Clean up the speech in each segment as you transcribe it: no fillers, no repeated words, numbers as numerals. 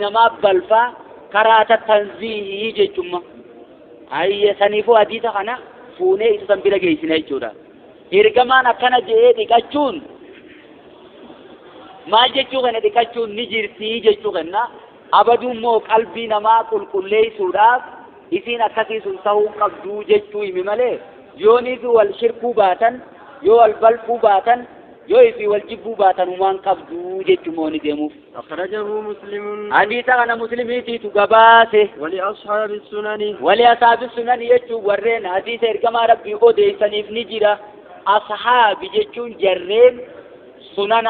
Namaa balfaa karaa tanziihii jechuudha. Ayya saniifuu hadiisa kana fuunee isa san bira geessina jechuudha. Ergamaan akkana jedhee dhiqachuun maal jechuu kana dhiqachuun ni jirti jechuu kenna. Abaduun immoo qalbii namaa qulqulleessuudhaaf isiin akkasii sun ta'uu qabduu jechuu himi malee yoonii fi wal shirkuu baatan yoo wal balfuu baatan yoo fi wal jibbuu baatan waan qabduu jechuu moo ni deemuuf. أخرجه مسلم. حديث أنا مسلميتي تقباسه. ولأصحاب السنن. ولأصحاب السنن يجو ورين حديث إرقما ربي أودي سنيف نجرة أصحاب يجون جرين سنن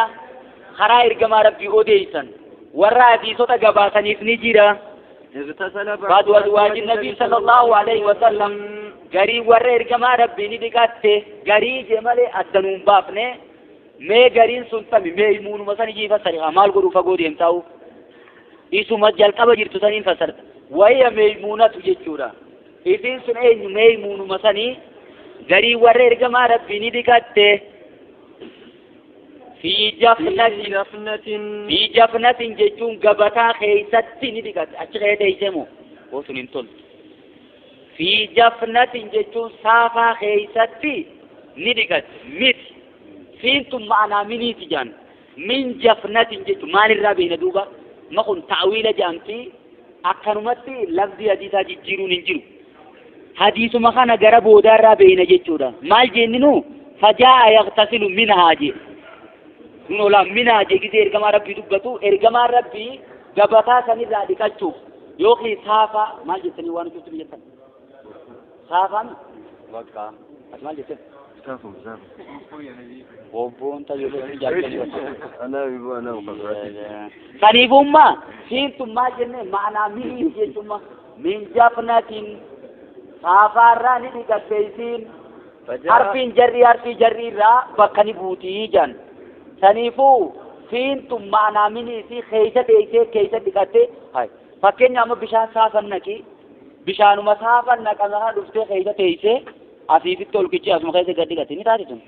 خرا إرقما ربي أودي سن ورا حديث تقباسنيف نجرة. اغتسل بعد أزواج النبي صلى الله عليه وسلم غري ورا إرقما ربي ندقاته غري جمالي أدنون بابنه mee gariin sun tami mee himuunuma sani jii fassari maal godhu fagoo deemtaa'u isuma jalqaba jirtu saniin fassarta wayya meeymuunatu jechuudha isiin sun eenyu meeymuunuma sanii garii warra ergamaa rabbii ni dhiqatte fi jafnatin jechuun gabataa keeysatti ni dhiqatte achi ka'ee teeysee moo oo sun hin toltu fi jafnatin jechuun saafaa keeysatti ni dhiqatte miti فينتم معنا مني تجان من جفنة جت ما للرابين دوبا ما كن تعويل جانتي أكنمتي لفظي حديثة جيرو نجيرو حديث ما كان جربوا دار رابين جتورا ما الجننو فجاء يغتسل منها جي نولا منها جي كذي إرجما ربي دوبتو إرجما ربي جبتا سني راديكا تشوف يوخي صافا ما الجنني وانو شفت بيجتن صافا وقع ما الجنن سنيفوما سينتم ما جنة معنا مين جنتم من جفنة سافراني بكتيسين حرفين جري حرفي جري را بكني بوتي جن سنيفو سينتم معنا مين سي خيسة تيسة خيسة بكتة هاي فكين يوم بيشان سافرنا كي بيشانو مسافرنا كذا دفتة خيسة تيسة asiifitti ol kichee asuma keessa gad dhiqate ni taate sun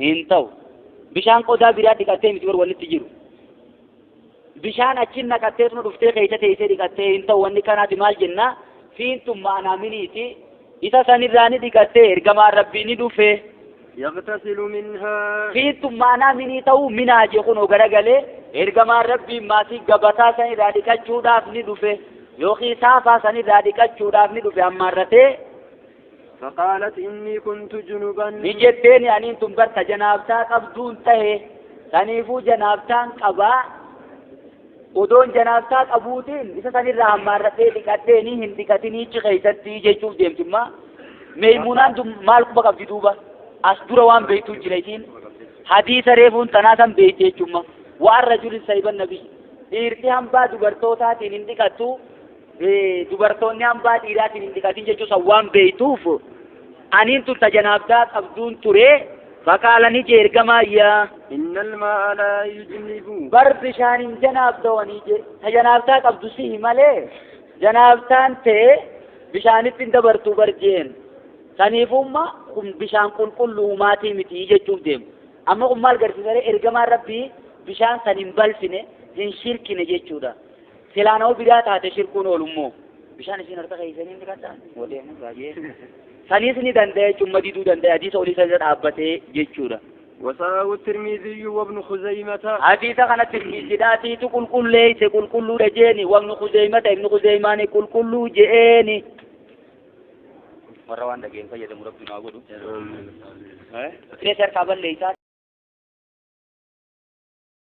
hin ta'u bishaan qodaa biraa dhiqattee miti bar walitti jiru bishaan achiin naqattee suma dhuftee keessa teessee dhiqattee hin ta'u wanni kanaati maal jenna fiintum ma'anaa miniiti isa sanirraa ni dhiqattee ergamaan rabbii ni dhufe yagtasilu minhaa fiintum ma'anaa minii ta'uu minaa jee kunoo garagalee ergamaan rabbii maasii gabataa sanirraa dhiqachuudhaaf ni dhufe yookiin saafaa sanirraa dhiqachuudhaaf ni dhufe hammaarratee. فقالت إني كنت جنبا نجتين يعني أنتم برت جنابتا قبضون تهي سنيفو جنابتان قبا ودون جنابتا قبوتين إذا سني رحم مرتين لكتيني هندي كتيني تخيستي جيشوف ديمتما ميمونان دم مالك بقى بدوبة أسدروان بيتو جليتين حديث ريفون تناسم بيتي جمّا والرجل سيب النبي إرتهم با دبرتوتا تين كتو dubartoonni hambaa dhiiraatiin hin dhiqatin jechuu san waan beeytuuf aniin tun tajanaabdaa qabduun ture faqaalani jee ergamaa iyyaa innal maa'a laa yujnibu bar bishaan hin janaabdawanii jee tajanaabdaa qabdu sihi malee janaabtaan ta'e bishaanitti hin dabartuu bar jeen saniifumma kun bishaan qulqulluumaatii miti jechuuf deemu amma kun maal garsiisaree ergamaan rabbii bishaan san hin balfine hin shirkine jechuudha. Silaanoo biraa taate shirkuun oolummoo bishaan isin harka keessanii ni dhiqadhaa wadeemu baay'ee saniis ni danda'e jechuun diduu danda'e hadiisa olii sana dhaabbatee jechuudha. وساو الترمذي وابن خزيمة حديث kana Tirmiziidhaatiitu qulqulleeyse qulqulluudha jeeni وابن خزيمة ibnu Khuzeymaani qulqulluu je'eeni. Warra waan dhageen fayyadamu rabbi naa godhu. Qillees harkaa balleeysaa.